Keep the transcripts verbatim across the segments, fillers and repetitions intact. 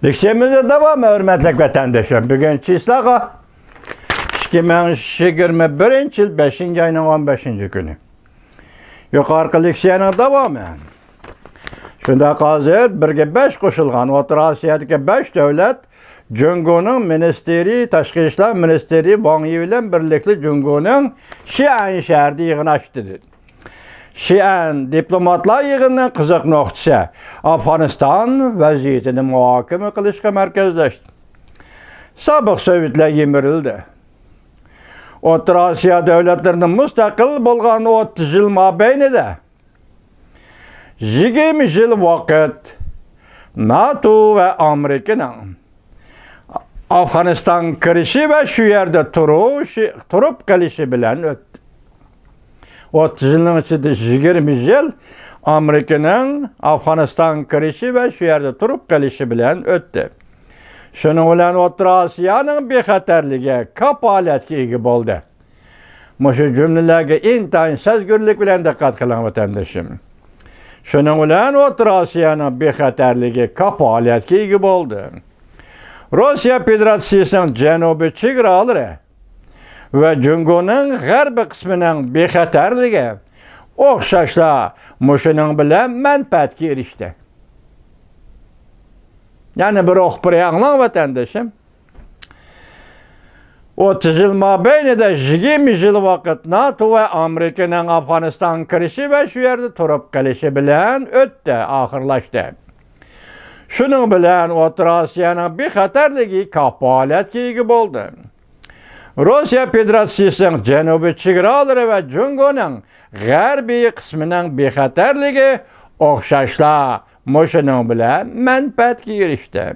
لېكسىيەمىزنىڭ داۋامى، ھۆرمەتلىك ۋەتەندىشىم. بۈگۈن چىسلاغا ئىككى مىڭ يىگىرمە بىرىنچى يىل بەشىنچى ئاينىڭ ئون بەشىنچى كۈنى. يۇقىرىقى لېكسىيەنىڭ داۋامى. شۇنداق، ھازىر بىرگە بەش قوشۇلغان ئوتتۇرا ئاسىيادىكى بەش دۆلەت جۇڭگونىڭ مىنىستىرى، تاشقى ئىشلار مىنىستىرى ۋاڭ يى بىلەن بىرلىكتە جۇڭگونىڭ شىئەن شەھىرىدە يىغىن ئاچتى. شىئەن دىپلوماتلار يىغىنىنىڭ قىزىق نۇقتىسى ئافغانىستان ۋەزىيىتىنى مۇھاكىمە قىلىشقا مەركەزلەشتى. سابىق سوۋېتلار يىمىرىلدى. ئوتتۇرا ئاسىيا دۆلەتلىرىنىڭ مۇستەقىل بولغان ئوتتۇز يىل مابەينىدە يىگىرمە يىل ۋاقىت ناتو ۋە ئامېرىكىنىڭ ئافغانىستانغا كىرىشى ۋە شۇ يەردە تۇرۇشى، تۇرۇپ قېلىشى بىلەن ئۆتتى. ئوتتۇز يىلنىڭ ئىچىدە يىگىرمە يىل ئامېرىكىنىڭ ئافغانىستانغا كىرىشى ۋە شۇ يەردە تۇرۇپ قېلىشى بىلەن ئۆتتى. شۇنىڭ بىلەن ئوتتۇرا ئاسىيانىڭ بىخەتەرلىكى كاپالەتكە ئىگە بولدى. مۇشۇ جۈملىلەرگە ئىنتايىن سەزگۈرلۈك بىلەن دىققەت قىلىڭ، ۋەتەندىشىم. شۇنىڭ بىلەن ئوتتۇرا ئاسىيانىڭ بىخەتەرلىكى كاپالەتكە ئىگە بولدى. روسىيە فېدېراتسىيىسىنىڭ جەنۇبىي چېگرالىرى ۋە جۇڭگونىڭ غەربىي قىسمىنىڭ بىخەتەرلىكى ئوخشاشلا مۇشۇنىڭ بىلەن مەنپەئەتكە ئېرىشتى. يەنە بىر ئوقۇپ بېرەي، ئاڭلاڭ، ۋەتەندىشىم. ئوتتۇز يىل مابەينىدە يىگىرمە يىل ۋاقىت ناتو ۋە ئامېرىكىنىڭ ئافغانىستانغا كىرىشى ۋە شۇ يەردە تۇرۇپ قېلىشى بىلەن ئۆتتى، ئاخىرلاشتى. شۇنىڭ بىلەن ئوتتۇرا ئاسىيانىڭ بىخەتەرلىكى كاپالەتكە ئىگە بولدى. روسىيە فېدېراتسىيىسىنىڭ جەنۇبىي چېگرالىرى ۋە جۇڭگونىڭ غەربىي قىسمىنىڭ بىخەتەرلىكى ئوخشاشلا مۇشۇنىڭ بىلەن مەنپەئەتكە ئېرىشتى.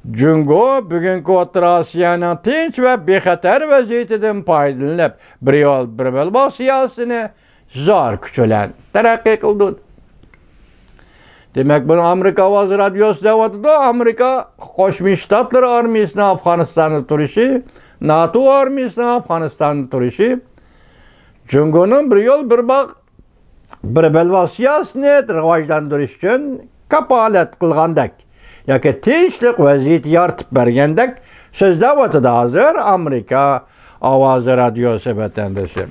جۇڭگو بۈگۈنكى ئوتتۇرا ئاسىيانىڭ تىنچ ۋە بىخەتەر ۋەزىيىتىدىن پايدىلىنىپ، بىر يول، بىر بەلباغ سىياسىتىنى زور كۈچ بىلەن تەرەققىي قىلدۇردى. دېمەك، بۇنى ئامېرىكا ئاۋازى رادىيوسى دەۋاتىدۇ. ئامېرىكا قوشما شتاتلىرى ئارمىيىسىنىڭ ئافغانىستاندا تۇرۇشى، ناتو ئارمىيىسىنىڭ ئافغانىستاندا تۇرۇشى جۇڭگونىڭ بىر يول، بىر باغ، بىر بەلباغ سىياسىتىنى راۋاجلاندۇرۇش ئۈچۈن كاپالەت قىلغاندەك ياكى تىنچلىق ۋەزىيىتى يارىتىپ بەرگەندەك سۆزلەۋاتىدۇ ھازىر ئامېرىكا ئاۋازى رادىيوسى، ۋەتەندىشىم.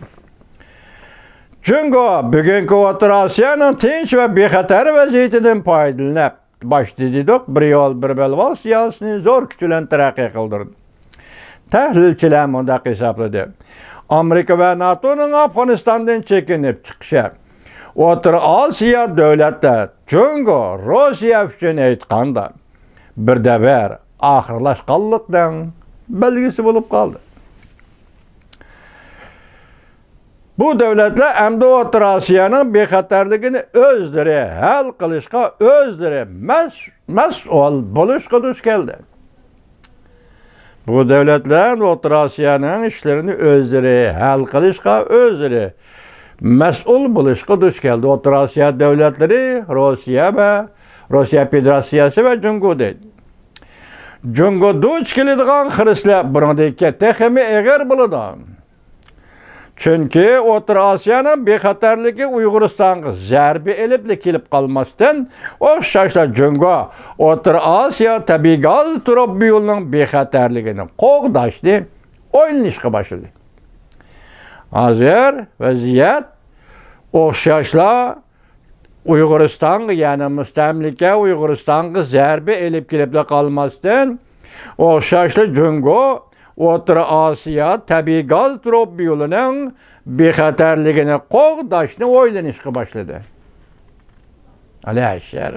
جۇڭگو بۈگۈنكى ئوتتۇرا ئاسىيانىڭ تىنچ ۋە بىخەتەر ۋەزىيىتىدىن پايدىلىنىپ، باشتا دېدۇق، بىر يول، بىر بەلباغ سىياسىتىنى زور كۈچ بىلەن تەرەققىي قىلدۇردى. تەھلىلچىلەر مۇنداق ھېسابلىدى: ئامېرىكا ۋە ناتونىڭ ئافغانىستاندىن چېكىنىپ چىقىشى ئوتتۇرا ئاسىيا دۆلەتلەر، جۇڭگو، روسىيە ئۈچۈن ئېيتقاندا، بىردەمبىر ئاخىرلاشقانلىقنىڭ بەلگىسى بولۇپ قالدى. بۇ دۆلەتلەر ئەمدى ئوتتۇرا ئاسىيانىڭ بىخەتەرلىكىنى ئۆزلىرى ھەل قىلىشقا ئۆزلىرى مەس-، مەسئۇل بولۇشقا دۇچ كەلدى. بۇ دۆلەتلەر ئوتتۇرا ئاسىيانىڭ ئىشلىرىنى ئۆزلىرى ھەل قىلىشقا ئۆزلىرى مەسئۇل بولۇشقا دۇچ كەلدى. ئوتتۇرا ئاسىيا دۆلەتلىرى روسىيە ۋە روسىيە فېدېراتسىيەسى ۋە جۇڭگو دەيدۇ. جۇڭگو دۇچ كېلىدىغان خىرىسلەر بۇنىڭدىن كېيىن تېخىمۇ ئېغىر بولىدۇ. چۈنكى ئوتتۇرا ئاسىيانىڭ بىخەتەرلىكى ئۇيغۇرىستانغا زەربە ئېلىپلا كېلىپ قالماستىن، ئوخشاشلا جۇڭگو ئوتتۇرا ئاسىيا تەبىئىي گاز تۇرۇبا يولىنىڭ بىخەتەرلىكىنى قوغداشنى ئويلىنىشقا باشلىدى. ھازىر ۋەزىيەت ئوخشاشلا ئۇيغۇرىستانغا، يەنى مۇستەملىكە ئۇيغۇرىستانغا زەربە ئېلىپ كېلىپلا قالماستىن، ئوخشاشلا جۇڭگو ئوتتۇرا ئاسىيا تەبىئىي گاز تۇرۇبا يولىنىڭ بىخەتەرلىكىنى قوغداشنى ئويلىنىشقا باشلىدى. ئەلەشەر.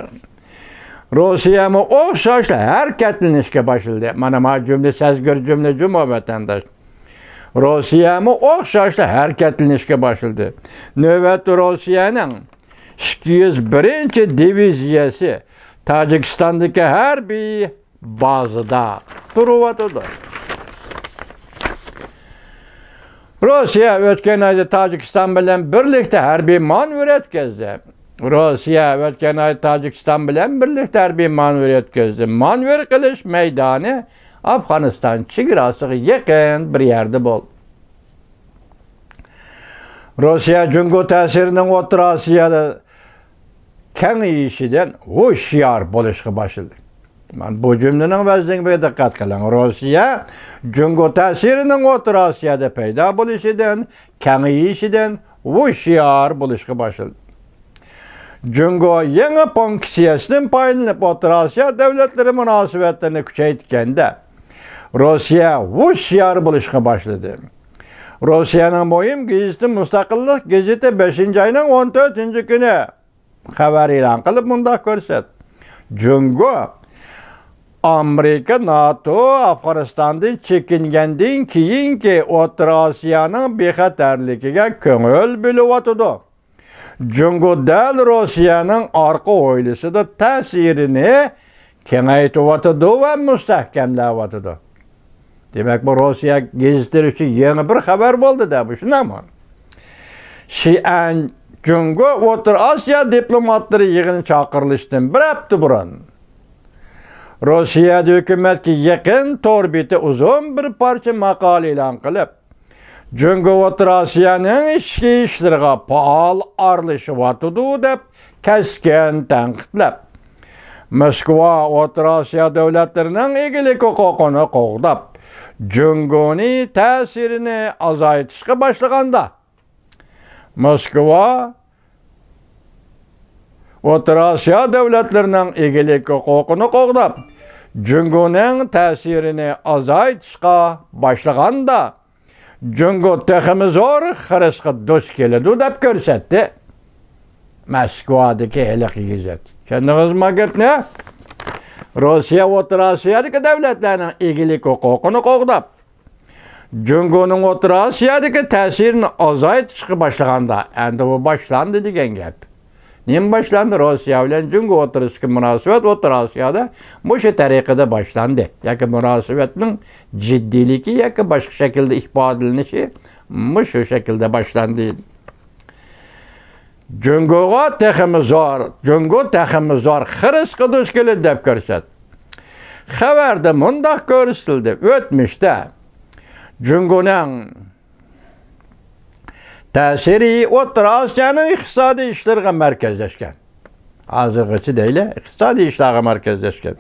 روسىيەمۇ ئوخشاشلا ھەرىكەتلىنىشكە باشلىدى. مانا، ما جۈملە سەزگۈر جۈملە جۇمۇ، ۋەتەنداش. روسىيەمۇ ئوخشاشلا ھەرىكەتلىنىشكە باشلىدى. نۆۋەتتە روسىيەنىڭ ئىككى يۈز بىرىنچى دىۋىزىيەسى تاجىكىستاندىكى ھەربىي بازىدا تۇرۇۋاتىدۇ. روسىيە ئۆتكەن ئايدا تاجىكىستان بىلەن بىرلىكتە ھەربىي مانېۋىر ئۆتكۈزدى. روسىيە ئۆتكەن ئايدا تاجىكىستان بىلەن بىرلىكتە ھەربىي مانېۋىر ئۆتكۈزدى. مانېۋىر قىلىش مەيدانى ئافغانىستان چېگراسىغا يېقىن بىر يەردە بولدى. روسىيە جۇڭگو تەسىرىنىڭ ئوتتۇرا ئاسىيادا كېڭىيىشىدىن ھوشيار بولۇشقا باشلىدى. مانا بۇ جۈملىنىڭ ۋەزنىگە بىر دىققەت قىلىڭ. روسىيە جۇڭگو تەسىرىنىڭ ئوتتۇرا ئاسىيادا پەيدا بولۇشىدىن، كېڭىيىشىدىن ھوشيار بولۇشقا باشلىدى. جۇڭگو يېڭى فۇنكسىيەسىدىن پايدىلىنىپ، ئوتتۇرا ئاسىيا دۆلەتلىرى مۇناسىۋەتلىرىنى كۈچەيتكەندە، روسىيە ھوشيار بولۇشقا باشلىدى. روسىيەنىڭ مۇھىم گېزىتى مۇستەقىللىق گېزىتى بەشىنچى ئاينىڭ ئون تۆتىنچى كۈنى خەۋەر ئېلان قىلىپ مۇنداق كۆرسەتتى: جۇڭگو ئامېرىكا، ناتو ئافغانىستاندىن چېكىنگەندىن كېيىنكى ئوتتۇرا ئاسىيانىڭ بىخەتەرلىكىگە كۆڭۈل بۆلۈۋاتىدۇ. جۇڭگو دەل روسىيەنىڭ ئارقا ھويلىسىدا تەسىرىنى كېڭەيتىۋاتىدۇ ۋە مۇستەھكەملەۋاتىدۇ. دېمەك، بۇ روسىيە گېزىتلىرى ئۈچۈن يېڭى بىر خەۋەر بولدى-دە، بۇ شۇنداقمۇ؟ شىئەن جۇڭگو ئوتتۇرا ئاسىيا دىپلوماتلىرى يىغىنى چاقىرىلىشتىن بىر ھەپتە بۇرۇن، روسىيەدە ھۆكۈمەتكە يېقىن تور بېتى ئۇزۇن بىر پارچە ماقالە ئېلان قىلىپ، جۇڭگو ئوتتۇرا ئاسىيانىڭ ئىچكى ئىشلىرىغا پائال ئارىلىشىۋاتىدۇ، دەپ كەسكىن تەنقىدلەپ، موسكۋا ئوتتۇرا ئاسىيا دۆلەتلىرىنىڭ ئىگىلىك ھوقۇقىنى قوغداپ، جۇڭگونى تەسىرىنى ئازايتىشقا باشلىغاندا، موسكۋا ئوتتۇرا ئاسىيا دۆلەتلىرىنىڭ ئىگىلىك ھوقۇقىنى قوغداپ، جۇڭگونىڭ تەسىرىنى ئازايتىشقا باشلىغاندا، جۇڭگو تېخىمۇ زور خىرىسقا دۇچ كېلىدۇ، دەپ كۆرسەتتى مەسكۇۋادىكى ھېلىقى گېزىت. چۈشەندىڭىزمۇ گەپنى؟ روسىيە ئوتتۇرا ئاسىيادىكى دۆلەتلەرنىڭ ئىگىلىك ھوقۇقىنى قوغداپ، جۇڭگونىڭ ئوتتۇرا ئاسىيادىكى تەسىرىنى ئازايتىشقا باشلىغاندا، ئەمدى بۇ باشلاندى دېگەن گەپ. نېمە باشلاندى؟ روسىيە بىلەن جۇڭگو ئوتتۇرىسىدىكى مۇناسىۋەت ئوتتۇرا ئاسىيادا مۇشۇ تەرىقىدە باشلاندى. ياكى مۇناسىۋەتنىڭ جىددىيلىكى ياكى باشقا شەكىلدە ئىپادىلىنىشى مۇشۇ شەكىلدە باشلاندى. جۇڭگوغا تېخىمۇ زور، جۇڭگو تېخىمۇ زور خىرىسقا دۇچ كېلىدۇ دەپ كۆرسەت. خەۋەردە مۇنداق كۆرسىتىلدى: ئۆتمۈشتە جۇڭگونىڭ تەسىرى ئوتتۇرا ئاسىيانىڭ ئىقتىسادىي ئىشلىرىغا مەركەزلەشكەن. ھازىرغىچە دەيلى، ئىقتىسادىي ئىشلارغا مەركەزلەشكەن.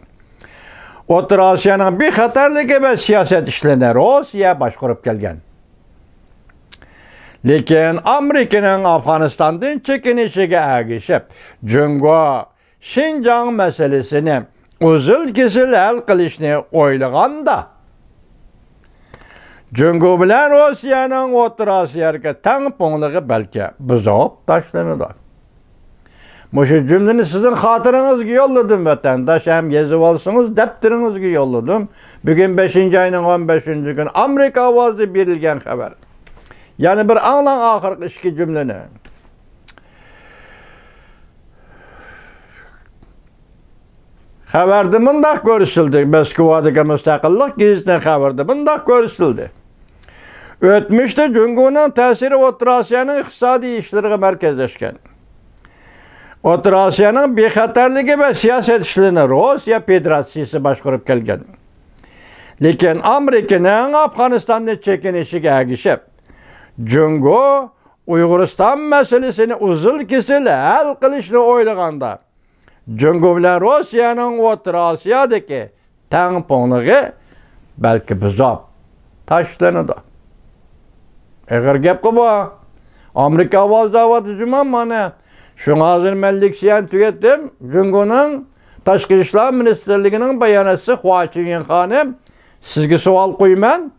ئوتتۇرا ئاسىيانىڭ بىخەتەرلىكى ۋە سىياسەت ئىشلىرىنى روسىيە باشقۇرۇپ كەلگەن. لېكىن ئامېرىكىنىڭ ئافغانىستاندىن چېكىنىشىگە ئەگىشىپ، جۇڭگو شىنجاڭ مەسىلىسىنى ئۈزۈل-كېسىل ھەل قىلىشنى ئويلىغاندا، جۇڭگو بىلەن روسىيەنىڭ ئوتتۇرا ئاسىيادىكى تەڭپۇڭلۇقى بەلكى بۇزۇپ تاشلىنىدۇ. مۇشۇ جۈملىنى سىزنىڭ خاتىرىڭىزگە يوللىدىم، ۋەتەنداش، ھەم يېزىۋالسىڭىز، دەپتىرىڭىزگە يوللىدىم. بۈگۈن بەشىنچى ئاينىڭ ئون بەشىنچى كۈنى ئامېرىكا ئاۋازىدا بېرىلگەن خەۋەر. يەنە بىر ئاڭلاڭ ئاخىرقى ئىككى جۈملىنى. خەۋەردە مۇنداق كۆرسىتىلدى، مەسكۇۋادىكى مۇستەقىللىق گېزىتىنىڭ خەۋىرىدە مۇنداق كۆرسىتىلدى: ئۆتمۈشتە جۇڭگونىڭ تەسىرى ئوتتۇرا ئاسىيانىڭ ئىقتىسادىي ئىشلىرىغا مەركەزلەشكەن. ئوتتۇرا ئاسىيانىڭ بىخەتەرلىكى ۋە سىياسەت ئىشلىرىنى روسىيە فېدېراتسىيىسى باشقۇرۇپ كەلگەن. لېكىن ئامېرىكىنىڭ ئافغانىستاندىن چېكىنىشىگە ئەگىشىپ، جۇڭگو ئۇيغۇرىستان مەسىلىسىنى ئۈزۈل-كېسىل ھەل قىلىشنى ئويلىغاندا، جۇڭگو بىلەن روسىيەنىڭ ئوتتۇرا ئاسىيادىكى تەڭپۇڭلۇقى بەلكى بۇزۇپ تاشلىنىدۇ. ئېغىر گەپقۇ بۇ. ئامېرىكا ئاۋازى دەۋاتىدۇ جۇما مانا. شۇڭا ھازىر مەن لېكسىيەنى تۈگەتتىم. جۇڭگونىڭ تاشقى ئىشلار مىنىستىرلىكىنىڭ باياناتچىسى خۇا چۈنيىن خانىم، سىزگە سوئال قويىمەن.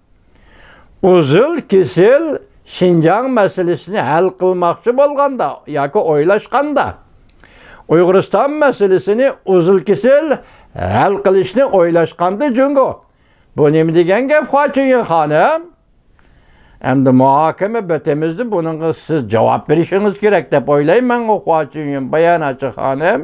ئۈزۈل-كېسىل شىنجاڭ مەسىلىسىنى ھەل قىلماقچى بولغاندا ياكى ئويلاشقاندا، ئۇيغۇرىستان مەسىلىسىنى ئۈزۈل-كېسىل ھەل قىلىشنى ئويلاشقاندا جۇڭگو، بۇ نېمە دېگەن گەپ، خۇا چۈنيىن خانىم؟ ئەمدى مۇھاكىمە بېتىمىزدە بۇنىڭغا سىز جاۋاب بېرىشىڭىز كېرەك دەپ ئويلايمەنغۇ، خۇا چۈنيىن باياناتچى خانىم.